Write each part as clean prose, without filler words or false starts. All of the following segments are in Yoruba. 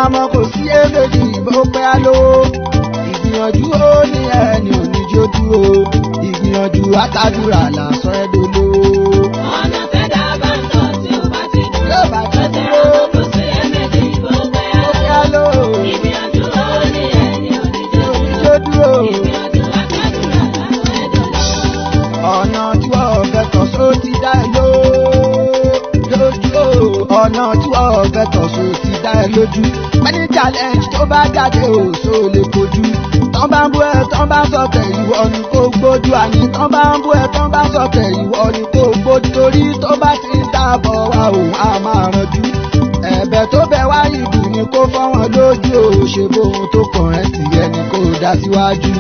tẹra mọ́ kò sí èméjì bó pẹ́ á lówó. Ìgbìyànjú ó ní ẹni ò ní jó dúró. Ìgbìyànjú àtàdúrà làásán ẹ̀ dolówó. Ọ̀nà tẹ́dá bá ń tọ̀ tí ó bá ti dúró. Yóò bá ti Tó tẹra dúró. mọ́ kò sí èméjì bó pẹ́ á Ó pẹ́ á lówó. lówó. Ìgbìyànjú ó ní ẹni ò ní jó Ò ní dúró. jó dúró. Ìgbìyànjú àtàdúrà làásán ẹ̀ dolówó. Ọ̀nà tí wọ́n fẹ́ tọ̀ só ti dá ẹ lójú o. Ọ̀nà tí wọ́n fẹ́ tọ̀ só ti dá ẹ lójú. Many challenge tó bá jáde ò só lè kojú. Tán bá ń bú ẹ, tán bá sọ̀tẹ̀ ìwọ ni kò gbójú. Àní tán bá ń bú ẹ, tán bá sọ̀tẹ̀ ìwọ ni kò gbójú. Torí tó bá ti ń dáàbọ̀ wá òun á máa ranjú. Ẹ̀bẹ̀ tó bẹ̀ wá ìlú ni kó fọ́ wọn lójú o. Ṣe bóun tó kàn ẹ́ sí ẹni kó dá síwájú.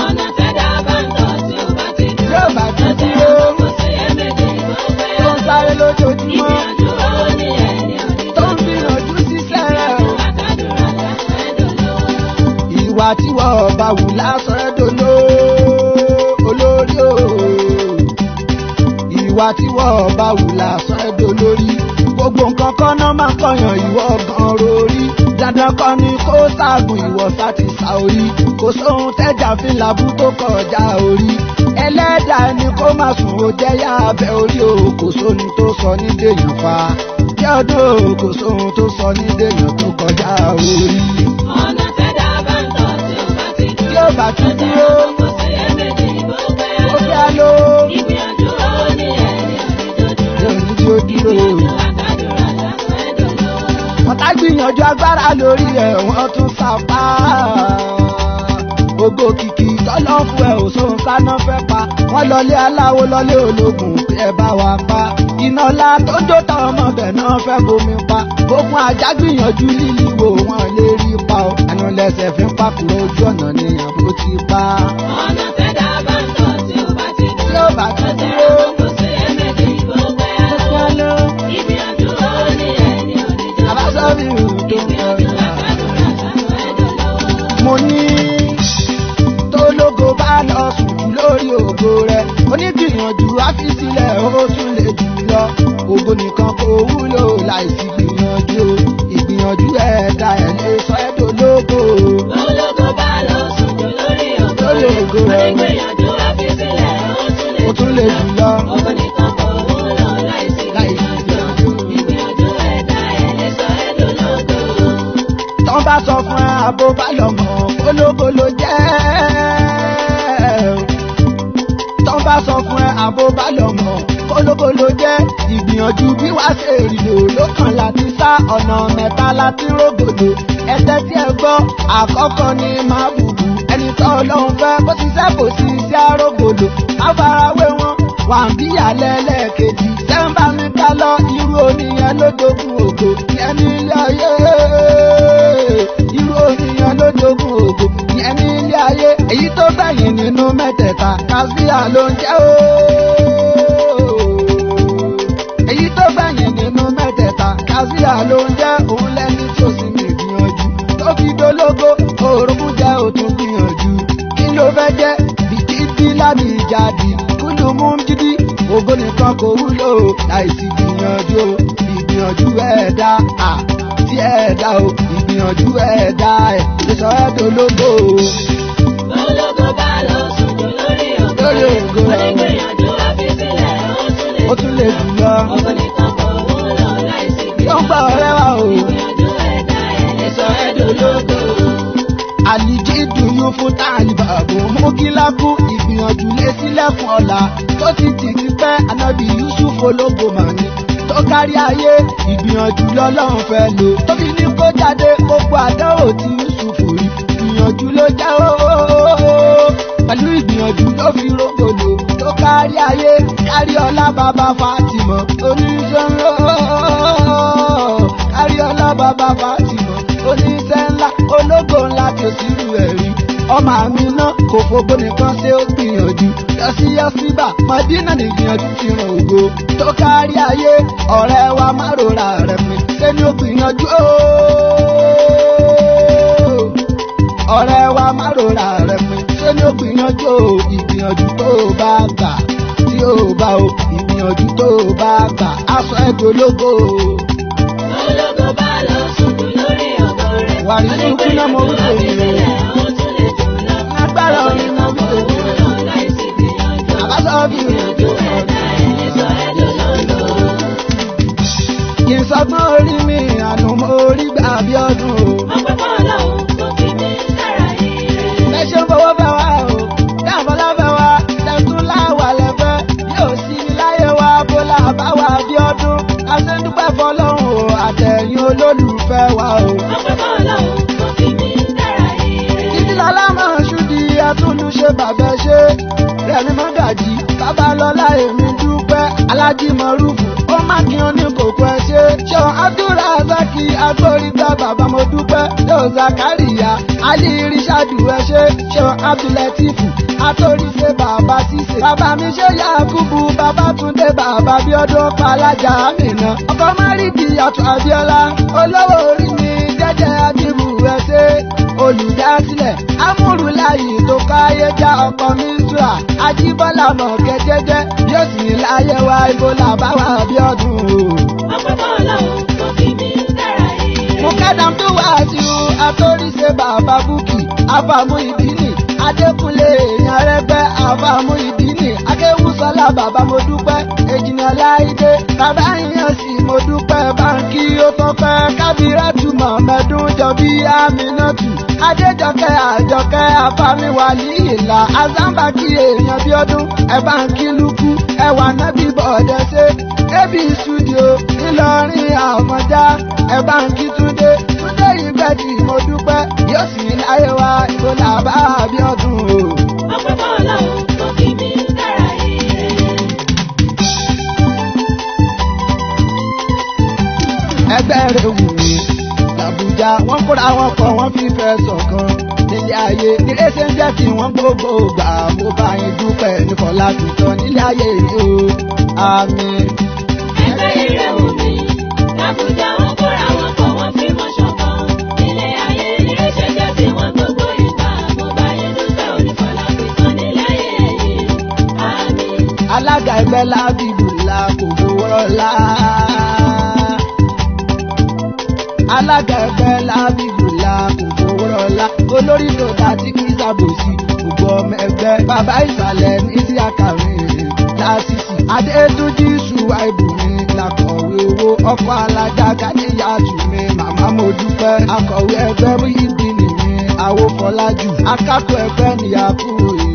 Ọ̀nà tẹ́dá bá ń tọ̀ tí ó bá ti dúró. Yóò bá ti Tó tẹra dúró. mọ́ kò sí èméjì bó pẹ́ á Tó ń lówó. sáré lójoojúmọ́. Ìgbìyànjú ó ní ẹni ò ní Tó jó ń dúró. gbìyànjú síṣẹ́ rẹ̀ o. Ìgbìyànjú àtàdúrà làásán ẹ̀ dolówó. Ìwà tí wọ́n bá wù lásán ẹ̀ dolo olórí o. Ìwà tí wọ́n bá wù lásán ẹ̀ dolórí. Gbogbo nǹkan kan náà máa kọyàn ìwọ gan rorí. Dandan kọ́ ni kó ságùn ìwọ sá ti sa orí. Kò sóhun tẹ́jà fi làbú tó kọjá orí. Ẹlẹ́dàá ni kó má sùn ó jẹ́ yá abẹ́ orí o. Kò sóhun tó sọ ní dèèyàn fa. Bí ọdún o, kò sóhun tó sọ ní dèèyàn tó kọjá orí. Ọ̀nà tẹ́dá bá ń tọ̀ tí ó bá ti Tí dúró. ó bá ti Tó tẹra dúró. mọ́ kò sí èméjì bó pẹ́ á Ó fẹ́ lówó. ló Ìgbìyànjú ó ní ẹni ò ní jó dúró. yóò ní tí ó dúró. Ìgbìyànjú àtàdúrà làásán ẹ̀ dolówó. Ọ̀tá gbìyànjú agbára lórí ẹ̀ wọ́n tún sapá. Ògo kìkì tọ́lọ́ fún ẹ ò sóhun sáná fẹ́ pa. Wọ́n lọlé aláwo lọlé ológun pé ẹ bá wa pa. Iná ọlá tó ń jó táwọn ọmọbẹ̀ náà fẹ́ bomi pa. Ogun ajá gbìyànjú líli wo wọn lè rí pa o. Ẹnu lẹsẹ̀ fi ń pàkúrọ̀ ojú ọ̀nà ni àbó ti pa. Ọ̀nà tẹ́dá bá ń tọ̀ tí ó bá ti Tí dúró. ó bá ti Tó tẹra dúró. mọ́ kò sí èméjì bó pẹ́ á lówó. Ìgbìyànjú ó ní ẹni ò ní jó dúró. Àbáṣọ́ mi ò tó ń Ìgbìyànjú kọrin. àtàdúrà làásán ẹ̀ dolówó. Mo ní tólógo bá lọ sùn lórí ògo rẹ̀ onígbìyànjú àfisílẹ̀ ó tún lè jù lọ. Ògo nìkan kò wúlò láìsí gbìyànjú o. Ìgbìyànjú ẹ̀dá ẹ̀ lè sọ ẹ́ dológo. Ológo bá lọ sùn lórí ògo Lórí rẹ̀. ògo rẹ̀. Onígbìyànjú àfisílẹ̀ Ó tún lè jù lọ. Ògo nìkan kò wúlò láìsí Láìsí gbìyànjú. Ìgbìyànjú ẹ̀dá ẹ̀ lè sọ ẹ́ dológo. Tán bá sọ fún ẹ àbó bá lọ mọ̀ ológo ló jẹ́. Tán bá sọ fún ẹ àbó bá lọ mọ̀ ológo ló jẹ́. Ìgbìyànjú bí wàá ṣe rí lò lókàn láti sá ọ̀nà mẹ́ta láti rógòdò. Ẹsẹ̀ tí ẹ gbọ́ àkọ́kọ́ ni máa bùbù. Ẹni tó ọlọ́run fẹ́ kó ṣiṣẹ́ kò sí iṣẹ́ àrógòdò. Má fara wé wọn wà ń bí alẹ́ lẹ́ẹ̀kejì. Sẹ́ńbà mi ká lọ irú oníyẹn lójoogun ògo. Ìyẹn ní ilé ayé. Irú oníyẹn lójoogun ògo. Ìyẹn ní ilé ayé. Èyí tó gbẹ̀yìn nínú mẹ́tẹ̀ẹ̀ta. Kásíà ló ń jẹ́ ooo. Èyí tó gbẹ̀yìn nínú mẹ́tẹ̀ẹ̀ta. Kásíà ló ń jẹ́ òun lẹ́ni tó sì ní ìgbìyànjú. Tó fi dológo, orogún jẹ́ òtún gbìyànjú. Kí ló fẹ́ jẹ́? Bìkítí lábì ìjàdì. Kúlù mú jídí. Ògo nìkan kò wúlò láìsí gbìyànjú o. Ìgbìyànjú ẹ̀dá à tí ẹ̀dá o. Ìgbìyànjú ẹ̀dá ẹ̀ lè sọ ẹ́ dológo o. Ológo bá lọ sùn lórí ògo Lórí rẹ̀. ògo rẹ̀. Onígbìyànjú àfisílẹ̀ Ó tún lè jù lọ. Ògo nìkan kò wúlò láìsí Ó ń gbọ́ ọ̀rẹ́ wa o. Ìgbìyànjú ẹ̀dá ẹ̀ lè sọ ẹ́ dológo. Àlìjí dùnyún fún tàlíbàbò mú kí lákú ìgbìyànjú lé sílẹ̀kùn ọ̀la tó ti tì ti pẹ́ ànábì Yusuf ológo màní tó kárí ayé ìgbìyànjú lọ́lọ́run fẹ́ lò tó fi ní kó jáde gbogbo àdánwò tí Yusuf rí ìgbìyànjú ló jẹ́ ooo pẹ̀lú ìgbìyànjú ló fi rógòlò tó kárí ayé kárí ọlá bàbá Fatima oníṣẹ́ ńlá kárí ọlá bàbá Fatima oníṣẹ́ ńlá ológo ńlá tí ó sì rú ẹ̀rí ọmọ àmì náà kò fògbó nìkan ṣe ó gbìyànjú yọsí yọsíbà mọdínà nìgbìyànjú ti ràn ògo tó kárí ayé ọ̀rẹ́ wa má rora rẹ̀ pin ṣé ni ó gbìyànjú ooo ọ̀rẹ́ wa má rora rẹ̀ pin ṣé ni ó gbìyànjú o ìgbìyànjú tó o bá gbà tí o bá o ìgbìyànjú tó o bá gbà aṣọ ẹ̀dùn ológo o. Ológo bá lọ sùn lórí ògo. Wàrí kúkú náà mo wí tèmi o. Agbára orin mo wí tèmi o. Àbáṣọ bí o. Kì í sọgbọ́n orí mi, àánú mo rí gbà bí ọdún o. Ẹ ṣe ń fowó fẹ́ wá o, dáàbọ̀lá fẹ́ wá, tẹ̀tún láwà lẹ́fẹ́, yóò sí ní láyé wa, bólà bá wà bí ọdún. A ṣe ń dúpẹ́ fọlọ́run o, àtẹ̀yìn olólùfẹ́ wa o. Títí lọ́lá máa ṣúdi atúnlùṣe bàbá ṣe. Rẹ̀mí Mọ́gàjì, Babalọ́lá èmi dúpẹ́, Alájí Mọ̀rúfù, ó má kí ó ní kòkó ẹ ṣe. Ṣé Abdulrasaki Agbórígbá bàbá mo dúpẹ́, Yóò Zakariya, Ali Rishadu ẹ ṣe. Ṣé Abdulatifu, Atóríṣe bàbá Ṣíṣe. Bàbá mi ṣe Yakubu, Babátúndé bàbá Bíọ́dún Palájà Àmìnà. Ọkọ Márìdì Àtọ̀ Abíọ́lá, olówó orí mi jẹ́jẹ́ Ajíbù ẹ ṣe olùdásílẹ̀ amúrúláyè tó káyé já ọkọ̀ mísúra ajíbọ́lá mọ̀kẹ́ jẹ́jẹ́ yóò sì ní láyé wa ibo là bá wà bí ọdún o. Mukadam tó wá sí u atóríṣe bàbá búkì àfàmú ìdílé adékúnlé èèyàn rẹgbẹ́ àfàmú ìdílé akéwùsọ́lá bàbá mo dúpẹ́ èjìnà láìdé bàbá ìyàn sí mo dúpẹ́ báńkì ó tọpẹ́ kábíràtù mọ̀mẹ́dún jọbí àmínátù adéjọkẹ́ àjọkẹ́ àfàmìwálì ìlà azambaki èèyàn bí ọdún ẹ̀báǹkì lukú ẹwà nábì bọ̀dẹ̀ ṣe ab studio ńìlọrin àmọ̀já ẹ̀báǹkì túndé túndé ìgbẹ́jì mo dúpẹ́ yóò sì ní láyé wa ìbò làbá bí ọdún o. Ẹgbẹ́ rẹ̀ wù mí làbújá wọ́n kóra wọn kọ wọ́n fi fẹ́ ṣọ̀kan nílé ayé nílé ṣe ń jẹ́ tí wọ́n gbogbo gbà mo bá yín dúpẹ́ nífọ̀lá tuntun nílé ayé yìí o àmín. Ẹgbẹ́ ire wù mí, l'Àbújá wọn kóra wọn pọ̀ wọ́n fi mọ̀ ṣọ̀kan. Ilé ayé ire ṣe jẹ́ tí wọ́n gbogbo ìgbà. Mo bá yín dúpẹ́ onífọ̀lá pìtàn nílé ayé yìí. Àmín. Alága ẹgbẹ́ lábìlú la kò fowó rọ́lá. Alága ẹgbẹ́ lábìlú la kò fowó rọ́lá. Olórí tó dá tí kì í ṣàbòsí gbogbo ọmọ ẹgbẹ́ bàbá ìsàlẹ̀ ní sí àkàwé lásìsì. Adétúnjì ṣùwà ibùmí làkọ̀wé owó ọkọ̀ alájà gàdíyàtù mi màmá mo dúpẹ́. Akọ̀wé ẹgbẹ́ Muyideen mi àwòfọlájù. Akáko ẹgbẹ́ níyàkúrò yìí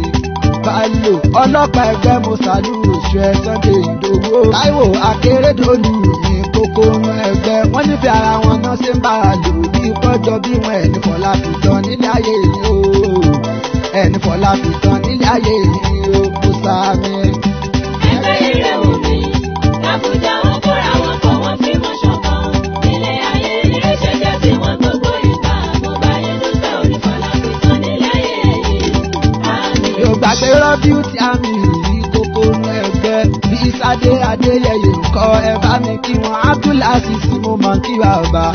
Bello ọlọ́pàá ẹgbẹ́ Mùsàlù òṣìṣẹ́ Sunday Ìdòwò Táíwò Akérèdọ́lù ní kókó inú ẹgbẹ́ wọ́n nífẹ̀ẹ́ ara wọn náà ṣe ń bára lò bí pọ́jọ bí wọn ẹni fọlá fìtàn nílé ayé yìí o ẹni fọlá fìtàn nílé ayé yìí o kò sáàmì. Ẹgbẹ́ ire wù mí, l'Àbújá wọn kóra wọn pọ̀ wọ́n fi mọ̀ ṣọ̀kan. Ilé ayé ire ṣe jẹ́ tí wọ́n gbogbo ìgbà. Mo bá yín dúpẹ́ onífọ̀lá pìtàn nílé ayé yìí. Àmín. Yóò gbàgbé rọ́bíù tí a mi rí kókó inú ẹgbẹ́ bí Sade Adéyẹyẹ ńkọ́ ẹ bá mi kí wọn Abdulaziz mo mọ̀ kí bàbá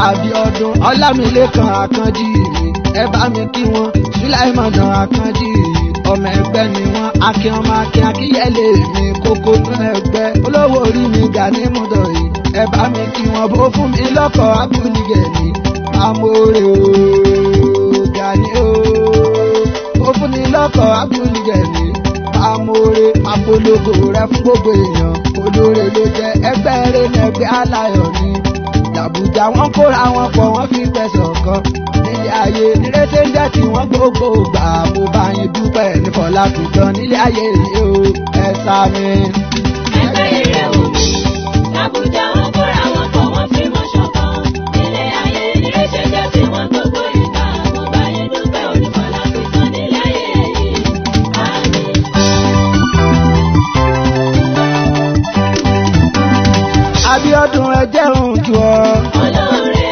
Abíọ́dún Ọlámilékan Àkànjí mi ẹ bá mi kí wọn Sulaimọ̀nà Àkànjí mi ọmọ ẹgbẹ́ ni wọn Akin ọmọ Akin Akínyẹlé mi kókó inú ẹgbẹ́ olówó orí mi Gani Mudọ̀yì ẹ bá mi kí wọn bó fún mi lọ́kọ̀ abúlé-gẹ̀ẹ́nì amóore ooo Gani ooo ó fún ni lọ́kọ̀ abúlé-gẹ̀ẹ́nì amóore apolongo rẹ fún gbogbo èèyàn olóore ló jẹ́ ẹgbẹ́ rẹ ní ẹgbẹ́ aláyọ̀ ni làbújá wọn kóra wọn pọ̀ wọ́n fi fẹ̀sọ̀ kan nílé ayé nírètí ń jẹ́ tí wọ́n gbogbo gbà mo bá yín dúpẹ́ ní fọlá fìtàn nílé ayé yìí o ẹ sá mi. Ẹgbẹ́ ire wù mí, l'Àbújá wọn kóra wọn pọ̀ wọ́n fi mọ̀ ṣọ̀kan. Ilé ayé ire ṣe jẹ́ tí wọ́n gbogbo ìgbà. Mo bá yín dúpẹ́ onífọ̀lá pìtàn nílé ayé yìí. Àmín. Abíọ́dún ẹ jẹun jù ọ Olóore,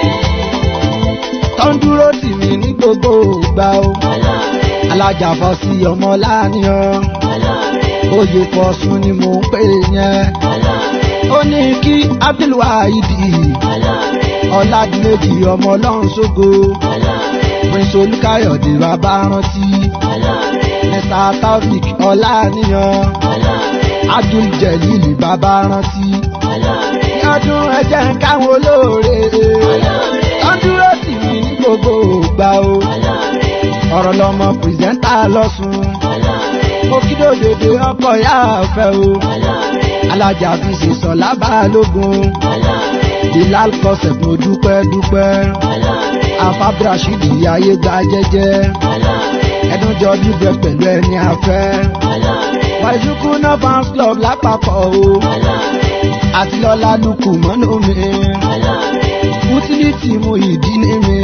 tó ń dúró tì mí ní gbogbo ìgbà o olóore, alájà fọ sí ọmọ láàníyàn olóore, oyè fọsùn ni mò ń pè yẹn olóore, ó ní kí Abdulwaheed olóore, Ọládìméjì ọmọ Ọlọ́run ṣógo olóore, Prince Olúkáyọ̀dé bàbá rántí olóore, Mr Taofik Ọláníyàn olóore, Abdul Jelil bàbá rántí olóore, ní ọdún ẹjẹ ń káwọn olóore olóore. tó ń dúró tì mí ní gbogbo. gbogbo ìgbà o. Olóore. Ọ̀rọ̀ lọmọ presenter lọ́sùn. Olóore. Mo kí dòdòdó ọkọ̀ yá ọ̀fẹ́ o. Olóore. Alájà fi ṣe sọ̀lá balógun. Olóore. Bilal kọsẹ̀ mo dúpẹ́ dúpẹ́. Olóore. Afábíràṣídì ayé gba jẹ́jẹ́. Olóore. Ẹdúnjọ bíbẹ pẹ̀lú ẹni afẹ́. Olóore. Wàìsíkú náà fans club lápapọ̀ o. Olóore. Àti lọ́lá lukù mọ́nú mi. Olóore. Utility mu ìdí ní mi.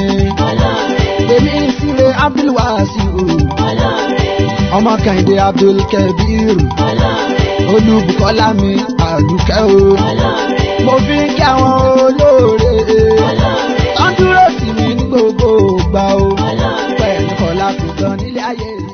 Olóore. Èmi ìsire Abdulwasiu. Olóore. Ọmọ Kẹ́hìndé Abdulkabir. Olóore. Olúbukọ́lá mi àdùkẹ́ o. Olóore. Mo fi ń kí àwọn olóore. Olóore. Tán dúró tì mí ní gbogbo ìgbà o. Olóore. Pẹ̀lú Kọ́lá fi gan nílé ayé mi.